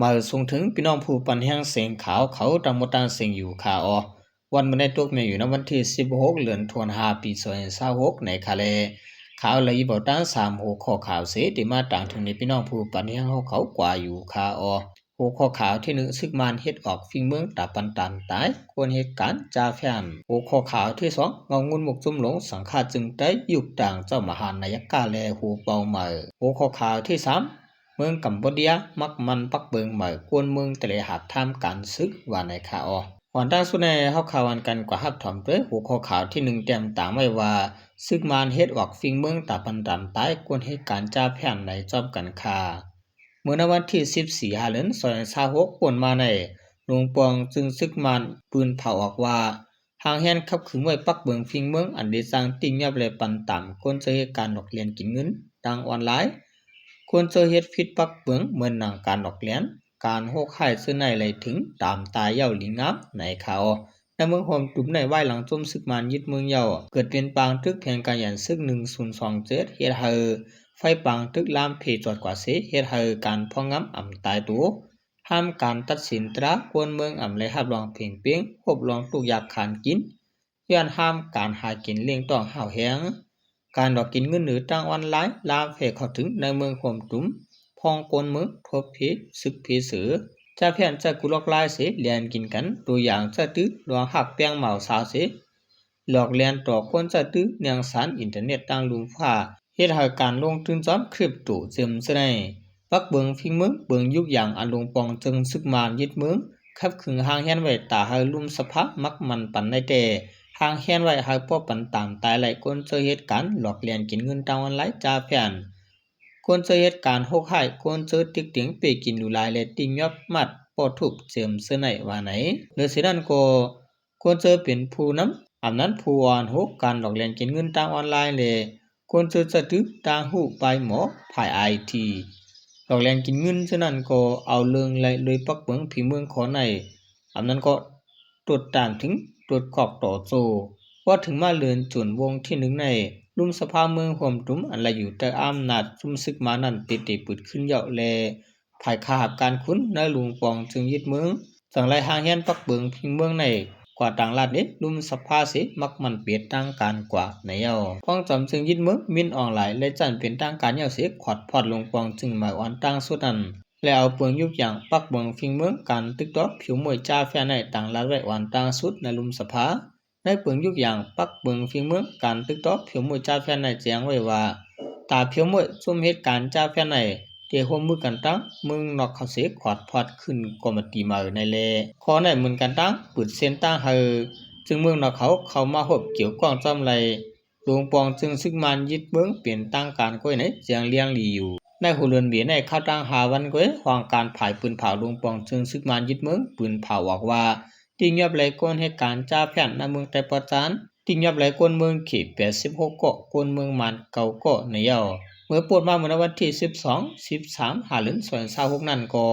ມາສົ່ງເຖິງພີ່ນ້ອງຜູ້ປັນແຮງເສງຂ່າວເຂົາທັງໝົດທັງເສັງຢູ່ຄ່າເນາະ. ວັນມື້ໃນຕົກແມ່ນຢູ່ໃນວັນທີສິບຫົກ ເດືອນທັນວາ ປີສອງພັນຊາວຫົກ ໃນຄ່າແລະ ຂ່າວລະອີບເອົາຕັ້ງສາມຫົວຂໍ້ຂ່າວເສ ທີ່ມາຕາງເຖິງໃນພີ່ນ້ອງຜູ້ປັນແຮງເຮົາເຂົາກວ່າຢູ່ຄ່າເນາະ. ຫົວຂໍ້ຂ່າວທີໜຶ່ງ ຊຶກມານເຮັດອອກຝີເມືອງຕາປັນຕາມຕາຍ ຄວນເຮັດການຈາແຟນ. ຫົວຂໍ້ຂ່າວທີສອງ ເງົາງຸ່ນມຸກຈຸ້ມຫຼົງ ສັງຄະຈຶ່ງໄຕ້ຍຸກຕ່າງເຈົ້າມະຫານາຍະກະ ແລະ ຫົວເປົ້າໝາຍ. ຫົວຂໍ້ຂ່າວທີສາມ ເມືອງກຳໂບເດຍ ມັກໝັ່ນປັກເບິ່ງໝາຍ ກວນເມືອງຕະເລຫາບທາມການຊຶກ ວ່າໃນຄ່າເນາະ. ກ່ອນຕັ້ງສຸດໃນເຮົາຂ່າວອັນກັນກວ່າຮັບຖອມໂດຍຫົວຂໍ້ຂ່າວທີໜຶ່ງ ແຕ້ມຕາງໄວ້ວ່າ ຊຶກມານເຮັດອອກຝີເມືອງຕາປັນຕາມຕາຍ ກວນເຮັດການຈາແຟນໃນຈອມກັນຄ່າ. ເມື່ອໃນວັນທີສິບສີ່ ຫ້າເດືອນ ສອງພັນຊາວຫົກ ປົນມາໃນ ລຸງປອງຈຶ່ງຊຶກມານປືນເຜົາອອກວ່າ ຫາງແຮນຂັບຂຶງໄວ້ປັກເບິ່ງຝີເມືອງ ອັນໄດ້ສ້າງຕິງຍັບ ແລະ ປັນຕາມ ຄົນເຈີເຮັດການຫຼອກລຽນກິນເງິນທາງອອນລາຍ. ຄົນເຈີເຮັດຜິດປັກເບິ່ງ ເໝືອນໜັງການຫຼອກລຽນ ການໂຫດຮ້າຍເຊີນໃນໄຫຼເຖິງຕາມຕາຍເຍົາລີງາມ ໃນຂ່າວ. ໃນເມືອງໂຮມຕຸມໃນວາຍຫຼັງຈຸ້ມຊຶກມານຍຶດເມືອງເຍົາ ເກີດເປັນປາງຕຶກແຜນການຢັນຊຶກໜຶ່ງສູນສອງເຈັດ ເຮັດໃຫ້ໄຟປາງຕຶກລາມເພຈອດກວ່າເສ ເຮັດໃຫ້ການພອງງາມອຳຕາຍໂຕ ຫ້າມການຕັດສິນຕາ ກວນເມືອງອຳໄລຮັບລອງເພງເປງ ພົບລອງທຸກຢາກຂານກິນ ຍ້ອນຫ້າມການຫາກິນລ້ຽງຕ້ອງຫ້າວແຮງ. ການຫຼອກກິນເງິນໜີທາງອອນລາຍ ລາມແຜ່ເຂົ້າເຖິງໃນເມືອງໂຮມຕຸມ ພອງກວນເມືອງທົ່ວເພຊຶກເພເສືອ ຈາແຟນໃຊ້ກຸລັກລາຍເສ ແລ່ນກິນກັນ ຕົວຢ່າງໃຊ້ຕື້ລວງຮັກແປ້ງໝາວສາວເສ ຫຼອກແລ່ນຕໍ່ຄົນໃຊ້ຕື້ນຽງສານອິນເຕີເນັດຕ່າງລຸ່ມຟ້າ ເຮັດໃຫ້ການລົງທຶນຈອມຄຣິບໂຕເຈີມເສີໃນ ປັກເບິ່ງຝີເມືອງ ເບິ່ງຍຸກຢ່າງອັນລຸງປອງເຈີງຊຶກມານຍຶດເມືອງ ຂັບຂຶງຫາງແຮນໄວ້ຕາໃຫ້ລຸ່ມສະພາມັກໝັ່ນປັນໄດ້ແຕ່ ຫາງແຮນໄວ້ໃຫ້ພໍປັນຕາມຕາຍໄຫຼ ຄົນເຈີເຮັດການຫຼອກລຽນກິນເງິນທາງອອນລາຍຈາແຟນ ຄົນເຈີເຮັດການໂຫດຮ້າຍ ຄົນເຈີຕິກຕຽງເປກິນຫຼູຫຼາຍ ແລະ ຕິງຍອບມັດປໍທຸບເຈີມເສີໃນ ວ່າໃນ. ເຫຼືອເສຍນັ້ນກໍ ຄົນເຈີເປັນຜູ້ນຳ ອຳນາດຜູ້ອ່ອນໂຫການຫຼອກລຽນກິນເງິນທາງອອນລາຍ ແລະ ຄົນເຈີຈະຖືຕ່າງຮູ້ປາຍໝໍພາຍໄອທີ ຫຼອກລຽນກິນເງິນເທື່ອນັ້ນກໍເອົາເລື່ອງໄລ່ເລີຍປັກເບິ່ງຝີເມືອງຂໍໃນ ອຳນາດກໍຕົດຕາມເຖິງຕົດຄອກຕໍ່ໂຈ ວ່າເຖິງມາເດືອນຈູນວົງທີໜຶ່ງໃນ ລຸ່ມສະພາເມືອງໂຮມຕຸມ ອັນໄລຢູ່ໃຕ້ອຳນາດຊຸມຊຶກມານັ້ນ ຕິດໄດ້ປຶດຂຶ້ນເຍົາະ ແລະ ພາຍຄາຫາບການຂຸນໃນລຸງປອງເຈີງຍຶດເມືອງ ຈັ່ງໄລ່ຫາງແຮນປັກເບິ່ງຝີເມືອງໃນກວ່າຕ່າງລັດເດ ລຸ່ມສະພາເສ ມັກໝັ່ນເປັນທາງການກວ່າໃນເຍົາ. ພອງຈອມເຈີງຍຶດເມືອງ ມິນອອງຫຼາຍ ແລະ ຈັນເປັນທາງການເຍົາເສ ຂອດພອດລຸງປອງເຈີງໝາຍອ່ອນຕັ້ງສຸດນັ້ນ ແລະ ເອົາເບິ່ງຍຸກຢ່າງປັກເບິ່ງຝີເມືອງການຕຶກຕໍ່ຜິວມວຍຈາແຟນໃນຕ່າງລັດໄວ້ອ່ອນຕັ້ງສຸດໃນລຸ່ມສະພາ. ໃນເບິ່ງຍຸກຢ່າງປັກເບິ່ງຝີເມືອງການຕຶກຕໍ່ຜິວມວຍຈາແຟນໃນແຈ້ງໄວ້ວ່າ ຕາຜິວມວຍຊຸມເຮັດການຈາແຟນໃນ ໄດ້ຮ່ວມມືກັນຕັ້ງເມືອງນອກເຂົາເສ ຂອດພອດຂຶ້ນກອມມະຕິໃໝ່ໃນແລ ຂໍໃນເໝືອນກັນຕັ້ງ ປຶດເສັ້ນທາງໃຫ້ຈຶ່ງເມືອງນອກເຂົາເຂົ້າມາຮ່ວມກ່ຽວຂ້ອງຈອມໄລ ລຸງປອງເຈີງຊຶກມານຍຶດເມືອງເປັນທາງການກ້ວຍໃນແຈ້ງລຽງລີຢູ່. ໃນຫົວເດືອນເມໃນ ຂ່າວຕ່າງຫ້າວັນກ້ວຍ ຫ້ອງການຝ່າຍປືນເຜົາລຸງປອງເຈີງຊຶກມານຍຶດເມືອງ ປືນເຜົາອອກວ່າ ຕິງຍອບໄລ່ຄົນເຮັດການຈາແຟນໃນເມືອງໄຕ້ປອດຈານ ຕິງຍອບໄລ່ຄົນເມືອງເຂດແປດສິບຫົກເກາະ ຄົນເມືອງມານເກົ້າເກາະໃນເຍົາ. ເມື່ອປົດມາເມື່ອໃນວັນທີສິບສອງ ສິບສາມ ຫ້າເດືອນ ສອງພັນຊາວຫົກນັ້ນກໍ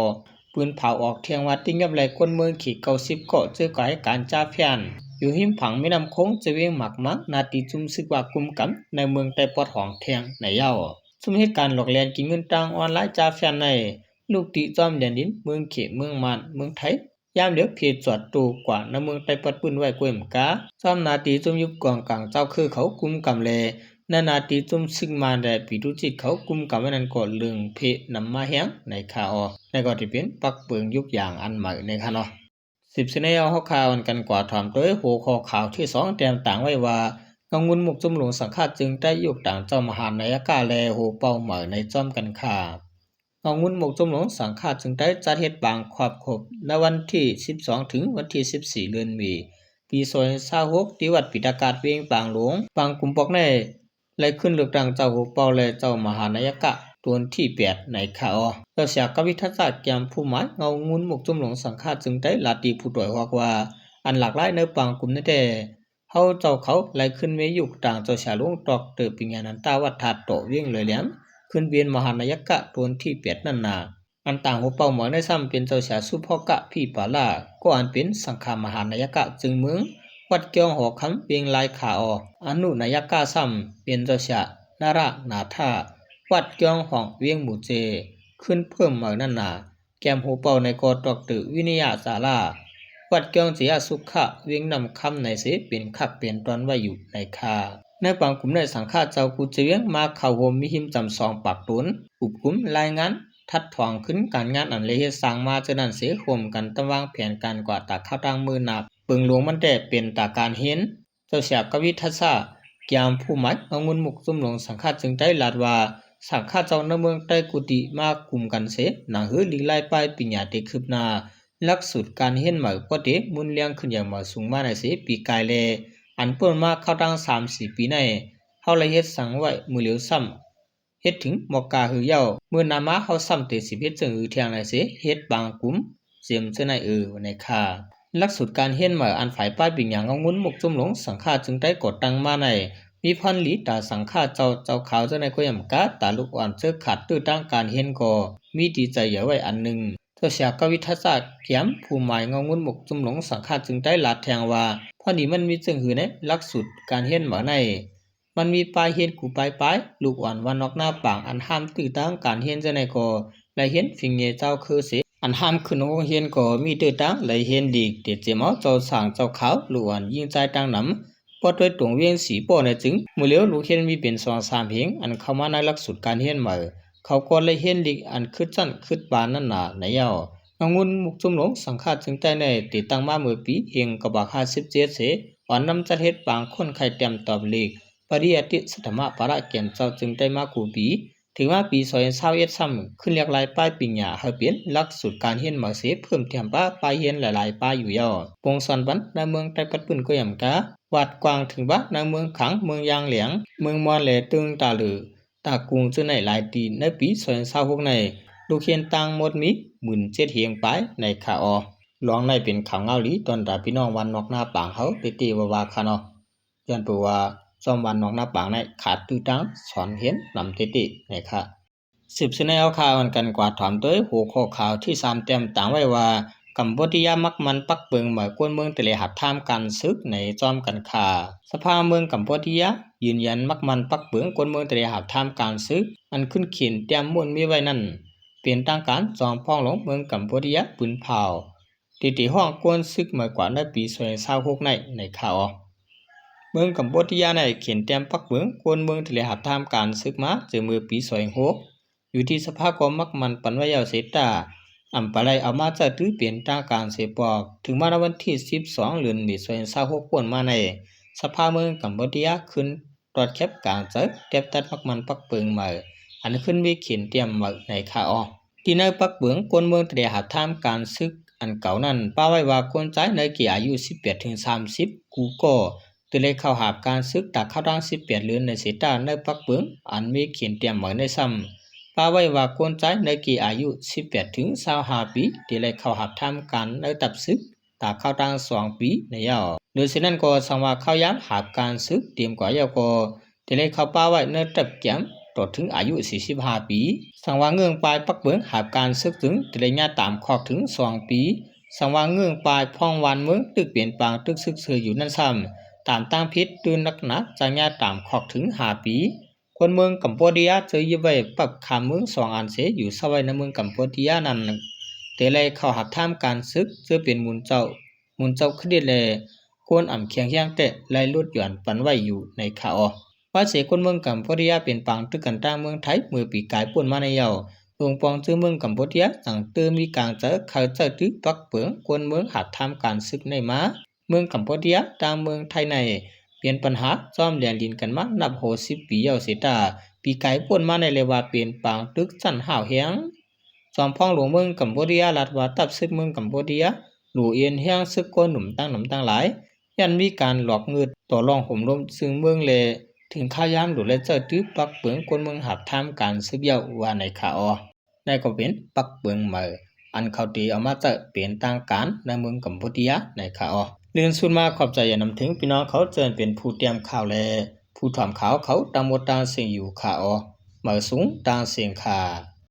ປືນເຜົາອອກແທງວ່າ ຕິງຍອບໄລ່ຄົນເມືອງເຂດເກົ້າສິບເກາະ ເຈີກາຍການຈາແຟນ ຢູ່ຮິມຝັ່ງແມ່ນ້ຳໂຂງ ຈະວຽງໝາກໝາງ ໜ້າທີ່ຊຸມຊຶກວ່າກຸມກຳໃນເມືອງໄຕ້ປອດຫ້ອງແທງໃນເຍົາ. ຊຸມເຮັດການຫຼອກລຽນກິນເງິນທາງອອນລາຍຈາແຟນໃນ ລູກຕິຈອມແດນດິນ ເມືອງເຂດ ເມືອງມານ ເມືອງໄທ ຍາມດຽວເພຈອດໂຕກວ່າໃນເມືອງໄຕ້ປອດປືນໄວ້ກວຍມກາ ຊອມໜ້າທີ່ຊຸມຢຸດກອງກາງເຈົ້າຄືເຂົາກຸມກຳແລ ໃນໜ້າທີ່ຊຸມຊຶກມານ ແລະ ປີຕຸຈິດເຂົາກຸມກຳໄວ້ນັ້ນກໍເລື່ອງເພນຳມາແຮງໃນຂ່າວ. ໃນກໍທີ່ເປັນປັກເບິ່ງຍຸກຢ່າງອັນໃໝ່ໃນຄ່າເນາະ. ສິບສະແນວເຮົາຂ່າວກັນກວ່າຖອມໂດຍຫົວຂໍ້ຂ່າວທີສອງ ແຕ້ມຕາງໄວ້ວ່າ ເງົາງຸ່ນມຸກຈຸ້ມຫຼົງສັງຄະຈຶ່ງໄຕ້ຍຸກຕ່າງເຈົ້າມະຫານາຍະກະ ແລ ຫົວເປົ້າໝາຍໃນຈອມກັນຄ່າ. ເງົາງຸ່ນມຸກຈຸ້ມຫຼົງສັງຄະຈຶ່ງໄຕ້ຈັດເຮັດປາງຄອບຄົບໃນວັນທີສິບສອງ ເຖິງວັນທີສິບສີ່ ເດືອນເມ ປີສອງພັນຊາວຫົກ ທີ່ວັດປິດຕະກາດວຽງປາງຫຼວງ. ປາງກຸ່ມປອກໃນໄລ່ຂຶ້ນເລືອກຕັ້ງເຈົ້າຫົວເປົ້າ ແລະ ເຈົ້າມະຫານາຍະກະຕົນທີແປດໃນຄ່າເນາະ. ເຈົ້າເສຍກະວິທັດສະ ແກ້ມພູໝາຍ ເງົາງຸ່ນມຸກຈຸ້ມຫຼົງສັງຄະຈຶ່ງໄຕ້ລາຕີຜູ້ຕ່ອຍຮອກວ່າ ອັນຫຼາກຫຼາຍໃນປາງກຸ່ມໃນແຕ່ ເຮົາເຈົ້າເຂົາໄລ່ຂຶ້ນເມຍຸກຕ່າງເຈົ້າຊາລົງ ດອກເຕີ ປິງຍານັນຕາ ວັດທາດຕໍ່ວຽງລອຍແຫຼມ ຂຶ້ນເປັນມະຫານາຍະກະຕົນທີແປດນັ້ນນາ. ອັນຕ່າງຫົວເປົ້າໝາຍໃນຊ້ຳເປັນເຈົ້າຊາສຸພອກະພິປາລາ ກໍອັນເປັນສັງຄະມະຫານາຍະກະຈຶ່ງເມືອງ ວັດກຽວຫອຄຳວຽງລາຍຂາອອກ. ອະນຸນາຍະກະຊ້ຳເປັນເຈົ້າຊານາລະນາທາ ວັດກຽວຫອງວຽງໝູເຈ ຂຶ້ນເພີ່ມໃໝ່ນັ້ນນາ. ແກ້ມໂຮເປົ່າໃນກໍ ດຣ ວິນະຍະສາລາ ວັດກຽງເຈຍະສຸຂະ ວຽງນ້ຳຄຳໃນເສ ເປັນຂັ້ນເປັນຕອນໄວ້ຢູ່ໃນຄ່າ. ໃນບາງກຸ່ມໃນ ສັງຄະເຈົ້າກູເຈວຽງມາເຂົ້າຮ່ວມມີຫິມຈຳສອງປາກຕົນ ອຸບກຸມລາຍງານ ທັດຖອງຄືນການງານອັນໄດ້ເຮັດສ້າງມາເທື່ອນັ້ນເສ ຮ່ວມກັນຕຳວາງແຜນການກວ່າຕາເຂົ້າທາງມື້ໜ້າ ເບິ່ງຫຼວງມັນແຕ່ເປັນຕາການຮຽນ. ເຈົ້າຊາກະວິທັດສະ ກຽມພູມາຍ ເງົາງຸ່ນມຸກ ຈຸມຫຼວງສັງຄະຈຶ່ງໄດ້ລາດວ່າ ສັງຄະເຈົ້າໃນເມືອງໄຕ້ກຸຕິມາກຸ່ມກັນເສ ໜັງສືລີກລາຍປາຍປີນຍາເຕຄືບໜ້າ ຫຼັກສູດການຮຽນໃໝ່ກໍເຕໝູນລຽງຂຶ້ນຢ່າງໝາຍສູງມາໃນເສປີກາຍແລ ອັນປົນມາເຂົ້າຕັ້ງສາມສີ່ປີໃນ ເຮົາໄດ້ເຮັດສັງໄວ້ມື້ຫຼຽວຊ້ຳ ເຮັດເຖິງໝໍກາຫືອເຍົາ ມື້ໜ້າມາເຮົາຊ້ຳເຕຊິບເຮັດເຊິ່ງຫືອທຽງໃນເສ ເຮັດບາງກຸ່ມ ເຈັມເຈີໃນເອີໃນຄ່າ. ຫຼັກສູດການຮຽນໃໝ່ອັນຝ່າຍປ້າຍປີນຍາເງົາງຸ່ນມຸກຈຸມຫຼວງສັງຄະຈຶ່ງໄດ້ກໍ່ຕັ້ງມາໃນ ມີພອນຫຼີຕາສັງຄະເຈົ້າ ເຈົ້າຂາວເຈົ້າໃນກໍຢ່າມກາ ຕາລູກອ່ອນເຈີຂາດຕື້ທາງການຮຽນກໍມີດີໃຈໃຫຍ່ໄວ້ອັນໜຶ່ງ. ເຈົ້າຊາກະວິທັດສະ ກຽມພູມາຍ ເງົາງຸ່ນມຸກຈຸມຫຼວງສັງຄະຈຶ່ງໄດ້ລາດແທງວ່າ ພອນດີມັນມີເຊິ່ງຫືອໃນຫຼັກສູດການຮຽນໃໝ່ໃນ ມັນມີປ້າຍຮຽນກູປາຍປາຍ ລູກອ່ອນວັນນອກນາປາງ ອັນຫ້າມຕື້ຕາງການຮຽນຈັ່ງໃດກໍໄດ້ຮຽນຝີມືເຈົ້າຄືເສ ອັນຫ້າມຂຶ້ນໂຮງຮຽນກໍມີຕື້ຕາງໄດ້ຮຽນດີ ເຕຈຽມເອົາເຈົ້າຊ້າງເຈົ້າຂາວ ລູກອ່ອນຍິງຊາຍຕ່າງນຳ ບໍ່ໂດຍຕົງວຽງສີບໍ່ແນ່ຈຶ່ງ ມື້ຫຼຽວລູກຮຽນມີເປັນສອງສາມເຮງ ອັນເຂົ້າມາໃນຫຼັກສູດການຮຽນໃໝ່ ເຂົາກໍໄດ້ຮຽນດີ ອັນຄຶດຊັ້ນຄຶດປານນັ້ນນາໃນເຍົາ ເງົາງຸ່ນມຸກຈຸມຫຼວງສັງຄະຈຶ່ງໄດ້ແນເຕຕັ້ງມາເມື່ອປີເຮງເກົ້າຮ້ອຍຫ້າສິບເຈັດເສ ອ່ອນນຳຈັດເຮັດບາງຄົນໄຂ້ແຕ້ມຕອບເລກ ປະລິຍັດຕິ ສັດທຳມະ ປະລະແກ່ນເຈົ້າຈຶ່ງໄດ້ມາກູປີ ເຖິງມາປີສອງພັນຊາວເອັດຊ້ຳ ຂຶ້ນລຽກລາຍປາຍປີນຍາໃຫ້ເປັນຫຼັກສູດການຮຽນໃໝ່ເສ ເພີ່ມແຖມປະປາຍຮຽນຫຼາຍໆປາຍຢູ່ເຍົາ ວົງສອນວັນໃນເມືອງໃຕ້ປັດປືນກໍຢ່າມກາ ວາດກວ້າງເຖິງວ່າໃນເມືອງຄັງ ເມືອງຢາງແຫຼງ ເມືອງມອນ ແລະ ຕຶງຕາລື ຕາກຸງ ເຈີໃນຫຼາຍຕີ ໃນປີສອງພັນຊາວຫົກໃນ ລູກຮຽນຕ່າງໝົດມີໝື່ນເຈັດເຮງປາຍໃນຄ່າເນາະ. ລອງໃນເປັນຂ່າວງາວດີ ຕ້ອນຕາພີ່ນ້ອງວັນນອກນາປາງເຮົາເຕໆວ່າໆຄ່າເນາະ. ຍ້ອນເພາະວ່າຊອມວັນນອກນາປາງໃນຂາດຕື້ຕາງສອນຮຽນນຳເຕໆໃນຄ່າ. ສືບເສຍໃນເອົາຂ່າວອັນກັນກວ່າຖອມໂດຍຫົວຂໍ້ຂ່າວທີສາມ ແຕ້ມຕາງໄວ້ວ່າ ກຳໂບດຽມາກໝັ່ນປັກເບິ່ງເມື່ອກວນເມືອງໄດ້ຮັບທາມການສຶກໃນຈອມກັນຄ່າ. ສະພາເມືອງກຳໂບດຽຍຢືນຢັນມັກໝັ່ນປັກເບິ່ງກວນເມືອງໄດ້ຮັບທາມການສຶກ ອັນຂຶ້ນເຂນແຕ້ມໝູນມີໄວ້ນັ້ນ ເປັນທາງການ ຈອມພອງຫຼວງເມືອງກຳໂບດຽຍປືນເຜົາ ທີ່ໄດ້ຮ້ອງກວນສຶກມາກວ່າໃນປີສອງພັນຊາວຫົກໃນ ໃນຂ່າວ. ເມືອງກຳໂບດຽໃນເຂນແຕ້ມປັກເບິ່ງກວນເມືອງໄດ້ຮັບທາມການສຶກມາແຕ່ເມື່ອປີສອງພັນຫົກ ຢູ່ທີ່ສະພາກໍມັກໝັ່ນປັນໄວ້ແລ້ວເສຍຕາ ອຳປະໄລເອົາມາໃຊ້ຖືເປັນທາງການເສຍປອກ ເຖິງມາໃນວັນທີສິບສອງ ເດືອນເມ ສອງພັນຊາວຫົກ ປົນມາໃນ ສະພາເມືອງກຳໂບດຽຂຶ້ນຕອດແຄບກາງໃຈ ແຕບຕັດມັກໝັ່ນປັກເບິ່ງໃໝ່ ອັນຂຶ້ນມີເຂນແຕ້ມໃໝ່ໃນຄ່າເນາະ. ທີ່ໃນປັກເບິ່ງກວນເມືອງໄດ້ຮັບທາມການສຶກອັນເກົ່ານັ້ນ ປະໄວ້ວ່າຄົນຊາຍໃນເກດອາຍຸສິບແປດເຖິງສາມສິບ ກູກໍ ທີ່ໄດ້ເຂົ້າຮັບການສຶກຕາມເຂົ້າທາງສິບແປດເດືອນໃນເສຍຕາໃນປັກເບິ່ງ ອັນມີເຂນແຕ້ມໃໝ່ໃນຊ້ຳ ປະໄວ້ວ່າຄົນຊາຍໃນເກດອາຍຸສິບແປດເຖິງຊາວຫ້າປີ ທີ່ໄດ້ເຂົ້າຮັບທາມການໃນທັບສຶກຕາມເຂົ້າທາງສອງປີໃນເຍົາ ຫຼືສະນັ້ນກໍສັງວ່າເຂົ້າຍາມຮັບການສຶກເຕັມກວ່າແລ້ວກໍ ທີ່ໄດ້ເຂົ້າປະໄວ້ໃນທັບແກ້ມຕໍ່ເຖິງອາຍຸສີ່ສິບຫ້າປີ ສັງວ່າເງື່ອນໄຂປັກເບິ່ງຮັບການສຶກຈຶ່ງທີ່ໄດ້ຍາດຕາມຄອກເຖິງສອງປີ ສັງວ່າເງື່ອນໄຂພອງວານເມືອງຕຶກເປັນປາງຕຶກຊຶກເຊີຍຢູ່ນັ້ນຊ້ຳ ຕາມຕັ້ງຜິດຕື່ນໜັກໜາຈະຍາດຕາມຄອກເຖິງຫ້າປີ ຄົນເມືອງກຳໂບດຽເຈີຍິບໄວ້ປັບຄາເມືອງສອງອັນເສ ຢູ່ຊາໄວ້ໃນເມືອງກຳໂບດຽນັ້ນ ແຕ່ໄດ້ເຂົ້າຮັບທາມການສຶກ ເຈີເປັນມູນເຈົ້າ ມູນເຈົ້າຄະນິດ ແລະ ຄົນອຳແຂງແຮງແຕ່ໄລ່ຫຼຸດຢ່ອນປັນໄວ້ຢູ່ໃນຄ່າເນາະ. ວ່າເສຄົນເມືອງກຳໂບດຽເປັນປາງຕຶກກັນຕ່າງເມືອງໄທເມື່ອປີກາຍປົນມາໃນເຍົາ ໂລງປ່ອງຈື່ເມືອງກຳໂບດຽ ຕັ້ງແຕ່ມີກາງໃຈເຂົ້າໃຈຖືປັກເບິ່ງຄົນເມືອງຮັບທາມການສຶກໃນມາ ເມືອງກຳໂບດຽ ຕ່າງເມືອງໄທໃນ ເປັນບັນຫາຈອມແລ່ນດິນກັນມານັບຫົກສິບປີເຍົາເສຍຕາ ປີກາຍປົນມາໃນເລີຍວ່າເປັນປາງຕຶກຊັ້ນຮ້າວແຮງ. ຈອມພອງຫຼວງເມືອງກຳໂບດຽ ລັດວ່າທັບຊຶກເມືອງກຳໂບດຽ ຫຼູ່ເອັນແຮງຊຶກຄົນໜຸ່ມຕ່າງໜຸ່ມຕ່າງຫຼາຍ ຢ້ານມີການຫຼອກງຶດຕໍ່ລອງໂຫມລົມຊຶກເມືອງ ແລະ ເຖິງຄາວຍາມດູແລໃຈຖືປັກເບິ່ງຄົນເມືອງຮັບທາມການຊຶກເຍົາວ່າໃນຄ່າເນາະ. ນັ້ນກໍເປັນປັກເບິ່ງໃໝ່ ອັນເຂົາຕີເອົາມາໃຊ້ເປັນທາງການໃນເມືອງກຳໂບດຽໃນຄ່າເນາະ. ເລື່ອງສຸດມາຂອບໃຈຢ່າງນຳເຖິງພີ່ນ້ອງເຂົາເຈີ່ນເປັນຜູ້ຕຽມຂ່າວ ແລະ ຜູ້ຖອມຂ່າວເຂົາທັງໝົດທັງເສັງຢູ່ຄ່າເນາະ. ໝາຍສູງຕ່າງເສັງຄ່າ.